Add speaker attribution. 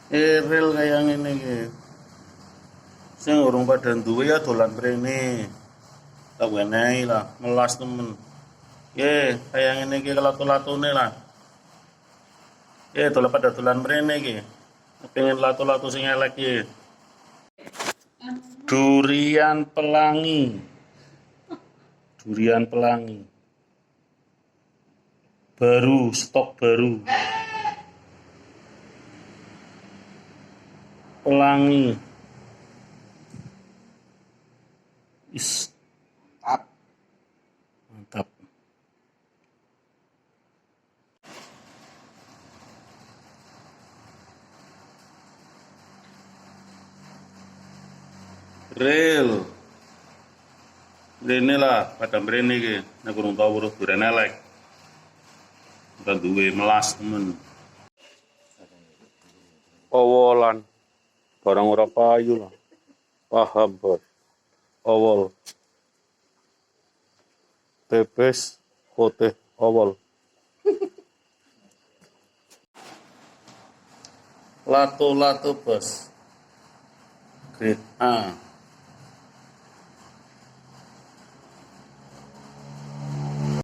Speaker 1: Eril kaya ngene iki. Sing urung pada duwe ya dolan mrene. Tak wenehi lah, melas temen. Ye, kaya ngene iki latu-latune lah. Ye, dolan pada dolan mrene iki. Pengen latu-latu sing elek iki. Durian pelangi. Durian pelangi. Baru, stok baru. Pelangi. Is.
Speaker 2: Mantap.
Speaker 1: Mantap. Real. Mrene lah, pada mrene iki. Nek urung tau weruh durian elek. Ora duwe melas temen. Owolan. Barang ora payu lah. Paham, Bos. Owol. Pepes putih owol. Lato-lato, Bos. Grade A.